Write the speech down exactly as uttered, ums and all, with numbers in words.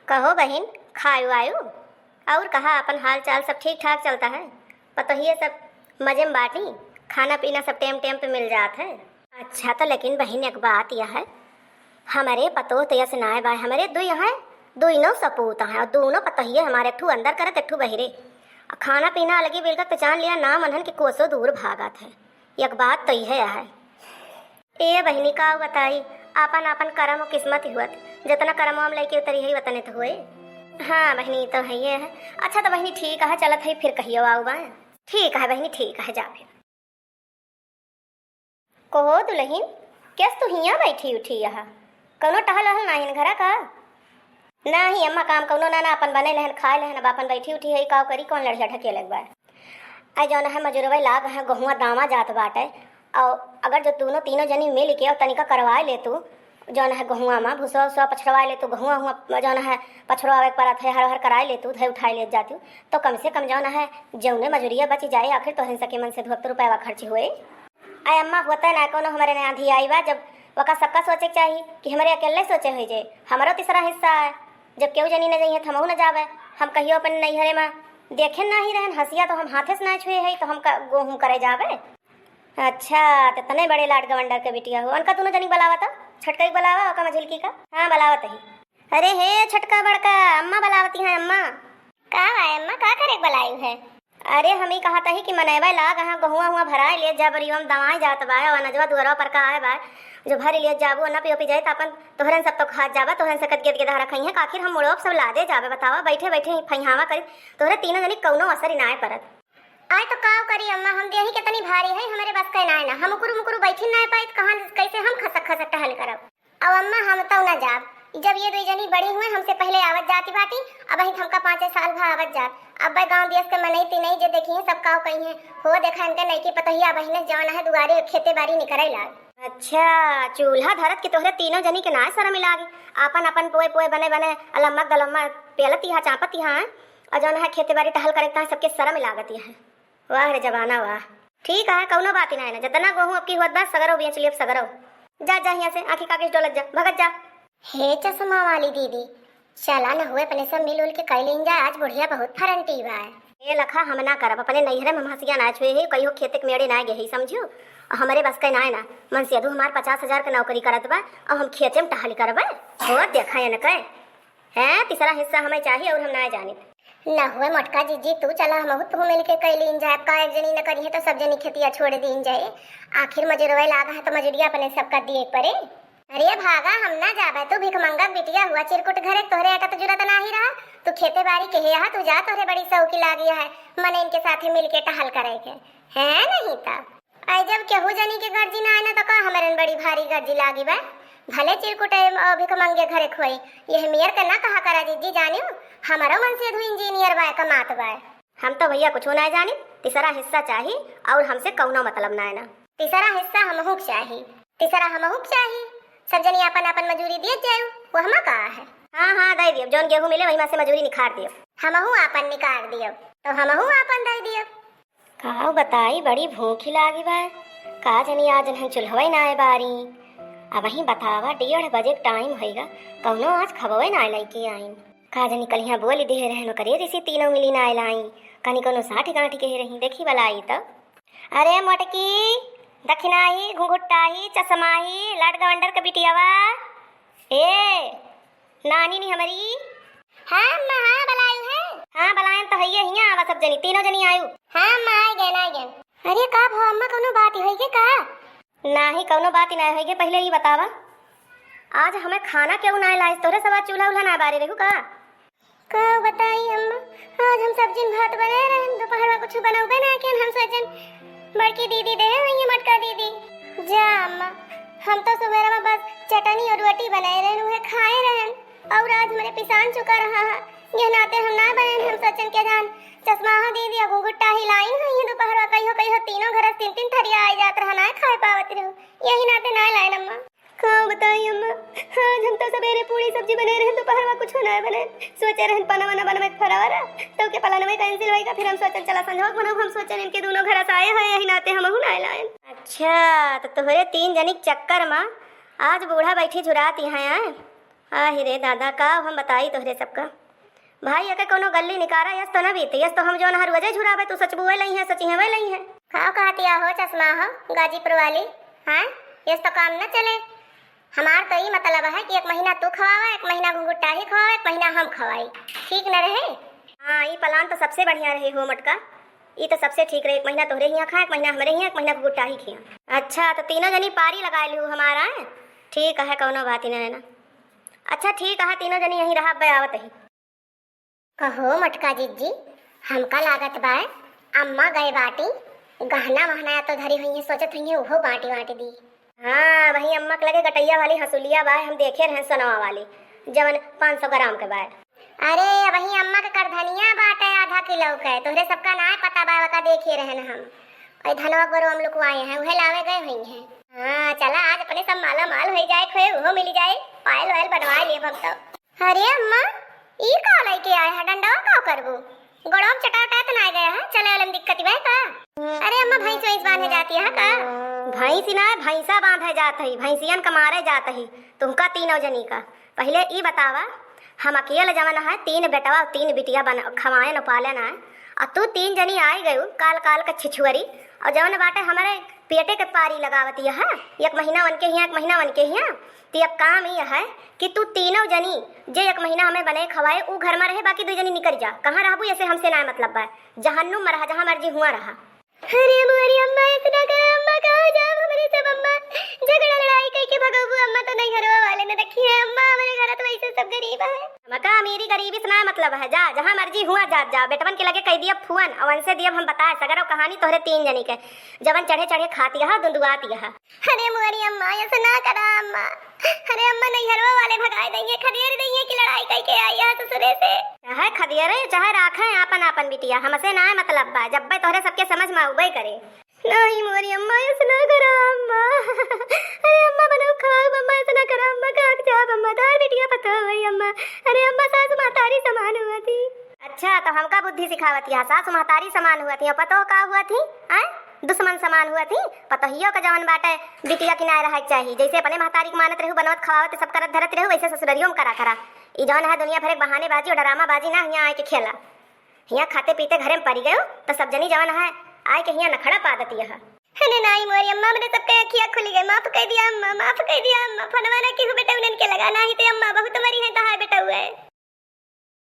कहो बहिन, खायु आयु? और कहा, अपन हाल चाल सब ठीक ठाक चलता है? पतोहिए सब मजे में बाटी, खाना पीना सब टेम टेम पे मिल जात है? अच्छा, तो लेकिन बहिन, एक बात यह है, हमरे पतोह तो यस नाय बाय, हमरे दुई हैं, दुइनो सपूत हैं, और दोनों पतोहिए हमारे, एक ठू अंदर करत, एक ठू बहिरे। आ खाना पीना अलगे बिलकत तो जान लिया, नाम अनहन के कोसो दूर भागत है। एक बात तो यह है। ए बहिनी, का बताई, आपन आपन करम और किस्मत ही हुअत, जितना करमवा में लइके उतरी है, वतने तो हुए। हाँ बहिनी, तो है ये है। अच्छा तो बहिनी, ठीक है, चलत है, फिर कहियो आऊ बा। ठीक है बहिनी, ठीक है, जा फिर। कहो दुलहिन, केस तू हियाँ बैठी उठी यहाँ? कौनो टहल वहल नाहिन घरा का? नाही अम्मा, काम कौनो ना, ना, अपन बने लहन, खाए लहन, अब अपन बैठी उठी है, काव करी, कौन लड़िया ढकेलक बा? आई जौन है मजुरवे लाग है, गहुआ दामा जात बाटे, और अगर जो दोनों तीनों जनी मिल के और तनिका करवाए ले तू, जौन है गहुआ में भुसवा उसवा पछड़वाए ले तू, गहुआ हुआ जौन है पछड़वावे के परत है, हर हर कराए ले तू, धे उठाए ले जाती, तो कम से कम जौन है जौने मजुरिया बची जाए, आखिर तोहरन सके मन से धोत रुपया खर्च हुए। आय अम्मा, होता ना कोनो हमरे ना आंधी आई बा, जब वका सबका सोचे के चाही कि हमरे अकेले सोचे होई जे, हमरो तीसरा हिस्सा है। जब केहू जनी न जइहे, त हमहू न जाबे। हम कहियो अपन नैहरे में देखे नाही रहन, हंसिया तो हम हाथे से ना छुए है, तो हम का गोहूं करे जाबे? अच्छा, त तने बड़े लाड गवंडर के बिटिया हो, उनका दोनों जनी बुलावा तो, छोटका के बुलावा, ओका मझिलकी का। हाँ, बुलावत ही। अरे हे छोटका बड़का, अम्मा बुलावती हैं, अम्मा। का बा अम्मा, का करे के बुलायु है? अरे, हम ई कहत ही कि मनैबा लाग, हाँ, गहुआ हुआ भराए ले, जब रिवम दवाई जात बा, अनजवा दुअरवा पर का आए बा, जो भर ले जाबू, ना पियो पी जाए, त अपन तोहरन सब तो खात जाबा, तोहरन से कत गेद गेदहा रखई है, आखिर हम मुड़वा सब लादे जाबे, बतावा, बैठे बैठे ही फैहावा करी, तोहरे तीनों जनी कौनो असर ही ना आए परत। आए तो काव करी अम्मा, हम देही कितनी भारी है, हमरे बस के ना है ना, हम उकुरु मुकुरु बैठी ना पाई, त कहाँ कैसे हम खसक खसक टहल करब? अब अम्मा, हम तौ ना जाब। जब ये दुई जनी बड़ी हुए, हमसे पहले आवत जाती बाटी, अबहिं त हमका पाँचे साल भा आवत जात। अब्बे गाँव देस के मनई तिनई जे देखिहें, सब काव कहिहें, "हो देखा इनके नईकी पतोहिया बहिने जवन है दुआरे खेते बारी निकरे लाग।" अच्छा, चूल्हा धरत कि तोहरे तीनों जनी के नाय शरम लागे? आपन आपन पोए पोए बने बने अलम्मक दलम्मा पेलत यहाँ चापत यहाँ, और जवन है खेते बारी टहल करे के ताईं सबके शरम लागत यहाँ। वाह रे जमाना वाह। ठीक है, कौनो बात ही ना है ना, जितना गोहूं अबकी होत बा, सगरो बेच लियब, सगरो। जा, जा हियां से, आंखी कागिज डोलत जा, भगत जा। हे चश्मा वाली दीदी, चला न हुए अपने सब मिल उल के कई लीन जा, आज बुढ़िया बहुत फरंटी बा। ए लखा, हम ना करब, अपने नैहरे में हम हंसिया ना छुए है, कहियो खेते के मेड़े ना गए है, समझियो? और हमरे बस के ना है ना, मनसेधू हमार पचास हजार के नौकरी करत बा, और हम खेते में टहल करबे? हो देखा है न कहे। हैं, तीसरा हिस्सा हमें चाहिए और हम ना जानित। ना हुए मोटका जीजी, तू चला, हमहू तू मिल के कई लीन जाए, का एक जनी न करिहे तो सब जनी खेतिया छोड़ दीन जाए। आखिर मजुरवे लागा है तो मजुरिया अपने सबका दिए परे। अरे भागा, हम ना जाबे, तू भिखमंगा बिटिया हुआ, चिरकुट घरे तोहरे आटा तो जुरत ना ही रहा, तू खेते बारी के है, तू जा, तोहरे बड़ी सौकी लागी है, मने इनके साथे मिल के टहल करे के है, नहीं ता। आई जब केहू जनी के गर्जी ना आए ना, तो का हमरन बड़ी भारी गर्जी लागी बा? भले चिरकुटे, अ, भिखमंगे घरे खोई, यह मेर के ना कहा करा जीजी, जानियो, हमरो मनसेधू इंजीनियर बा, कमात बा। हम तो भैया कुछो ना जानी, तीसरा हिस्सा चाही और हमसे कौनो मतलब ना है ना। तीसरा हिस्सा हमहू के चाही, तीसरा हमहू के चाही। सब जनी आपन आपन मजूरी दिए जाए, वो हमा का है? हाँ, हाँ, दे दियो, जौन गेहूं मिले वही में से मजूरी निकाल दियो। हमहू आपन निकाल दियो, तो हमहू आपन दे दियो। का बताई, बड़ी भूखी लागी बा। का जनी आज इन्हन चूल्हवे ना आए बारी। अबहीं बतावा, डेढ़ बजे के टाइम होइगा, कौनो आज खबवे ना आए लइके आइन। का जनी कलिहाँ बोली देहे रहन, ओकरे जैसे तीनों मिली ना आए लाई। कनी कौनो साठ गांठ के रही, देखी बलाई तो। अरे मोटकी, दखिनाही, घुंघुट्टाही, चश्माही, लाड गवंडर के बिटियावा। ए, नानी नी हमरी। हाँ अम्मा, हाँ, बलायु है। हाँ, बलायन तो हइये, हियाँ आवा सब जनी, तीनों जनी आयु। हाँ अम्मा, आइ गए, आइ गए। अरे का भो अम्मा, कौनो बात ही होइगे का? नाही, कौनो बात ही ना होइगे, पहले ही बतावा। आज हमें खाना क्यों ना लाइस, तोरे सब आज चूल्हा उल्हा ना बारे रहू का? का बताई अम्मा, आज हम सब्जी भात बनाए रहन, दोपहर में कुछ बनौबे ना कियन, हम सोचन बड़की दीदी दे हुई है, मोटका दीदी। जा अम्मा, हम तो सुबह में बस चटनी और रोटी बनाए रहन, उहे खाए रहन, और आज हमरे पिसान चुका रहा है, यह नाते हम ना बनाए, हम सोचन के जान चश्मा हो दीदी, अगू गुट्टा ही लाइन हुई है, दोपहर में कहियो कहियो तीनों घर से तीन तीन थरिया आ जात रहा, ना खाए पावत रहू, यही नाते ना लाइन अम्मा। का बताई अम्मा, आज हम तो सबेरे पूरी सब्जी बने रहन, दोपहर में कुछ ना बने। सोचे रहन पना वना बनवे के फरारा, तो के पलनवे cancel होइगा, फिर हम सोचन चला संझोग बनाऊ, हम सोचन इनके दोनों घर से आए हैं, यही नाते हमहू ना लायन। अच्छा, तो तोहरे तीन जनी के चक्कर में आज बूढ़ा बैठी झुरात यहाँ आए। आहि रे दादा, का हम बताई तोहरे सबका। भाई, एके कौनो गल्ली निकारा, यस तो न बीते, यस तो हम जौन हर वजह झुरावे, तू सच बुए लई है, सच ही हवे लई है। का कहतिया हो चश्मा हो, गाजीपुर वाली? हाँ, यस तो काम न चले। हमार तो ई मतलब है कि एक महीना तू खवावा, एक महीना घुघुटाही खवावा, एक महीना हम खवाई, ठीक न रहे? हाँ, ई प्लान तो सबसे बढ़िया रहे हो मोटका, ई तो सबसे ठीक रहे। एक महीना तोहरे हियाँ खा, एक महीना हमरे हियाँ, एक महीना घुघुटाही खिया। अच्छा, तो तीनों जनी पारी लगा लिहू हमारा, हैं? ठीक है, कौनो बात ही ना है ना। अच्छा ठीक है, तीनों जनी यहीं रहब, आवत ही। कहो मोटका जिज्जी, हमका लागत बा अम्मा गए बाटी, गहना वहना या तो धरी हुई है, सोचत हुई है उहो बाटी वाटी दी। हाँ, वही अम्मा के लगे गटैया वाली हंसुलिया बा, हम देखे रहन सोनवा वाली, जवन पाँच सौ ग्राम के बा। अरे, वही अम्मा के करधनिया बाटे आधा किलो के, तोहरे सबका नाय पता बा, ओका देखे रहन हम। ओए धनवा के बरो हम लुकवाए हैं, उहे लावे गए हुई हैं। हाँ, चला आज अपने सब माला माल होई जाए, खोए उहो मिल जाए, पायल वायल बनवा लिए हम तो। अरे अम्मा, ई का लइके आए है? डंडवा का करबू? गोड़वा में चटा उटा त ना गया है? चले वाले में दिक्कत बा का? अरे अम्मा, भैंस वैंस बांधे जाती है का? भैंस ना, भैंसा बांधे जात ही, भैंसियन का मारे जात ही। तुमका तीनों जनी का पहिले ई बतावा, हम अकेले जवन है, तीन बेटवा और तीन बिटिया बन-, खवाएन और पालेन है, और तू तीन जनी आई गयू काल काल का छिछुअरी, और जवन बाटे हमारे पेटे के पारी लगावत यह, एक महीना उनके हियाँ, एक महीना उनके हियाँ। तो अब काम ई है कि तू तीनों जनी, जे एक महीना हमें बने खवाए, ऊ घर में रहे, बाकी दो जनी निकल जा। कहाँ रहबू, ऐसे हमसे ना मतलब बा। जहन्नुम में रहा, जहाँ मर्जी हुआ रहा। अरे मोरी अम्मा, इतना करे अम्मा, कहाँ जाब हमरे सब अम्मा? झगड़ा लड़ाई कइके भगबू अम्मा, तो नैहरवा वाले न रखी है अम्मा, हमरे घर तो वैसे सब गरीब है। हमका अमीरी गरीबी से ना मतलब है, जा जहाँ मर्जी हुआ जात जा, बेटवन के लगे कह दिया फोन, और उनसे दियब हम बताए सगरो कहानी तोहरे तीन जनी के, जवन चढ़े चढ़े खाती है, दुंदुआती है। अरे मोरी अम्मा, ऐसे ना करा अम्मा। अरे अम्मा, नैहरवा वाले भगाए देंगे, खदेड़ देंगे कि लड़ाई कइके आई है ससुरे से। चाहे खदेड़े, चाहे राखे आपन आपन बिटिया, हमसे ना मतलब बा, जब्बे तोहरे सबके समझ में आउबे करे। नहीं मोरी अम्मा, ऐसे ना करा अम्मा। अरे अम्मा, बनाओ खाओ अम्मा, ऐसे ना करा अम्मा, कहाँ के जाब अम्मा, तार बिटिया पता हो गई अम्मा। अरे अम्मा, सासु महतारी समान हुआ थी। अच्छा, तो हमका बुद्धि सिखावत यहाँ, सासु महतारी समान हुआ थी, और पतोह का हुआ थी? आय, दुश्मन समान हुआ थी। पतोहियो का जवन बाटे बिटिया किनारे रहे के चाही, जैसे अपने महतारी के मानत रहू, बनवत खवावत सब करत धरत रहू, वैसे ससुररियो में करा करा। ई जवन है दुनिया भर एक बहानेबाजी और ड्रामाबाजी ना, हियाँ आए के खेला। हियाँ खाते पीते घरे में पड़ी गयो, तो सब जनी जवन है आए के हियाँ नखड़ा पा देती है। अरे नाई मोरी अम्मा, हमरे सबके अखिया खुली गई, माफ कर दिया अम्मा, माफ कर दिया अम्मा, फोनवा ना केहू बेटा उन्हन के लगा, नाही ते अम्मा बहुत मरी है, तहार बेटा हुआ है।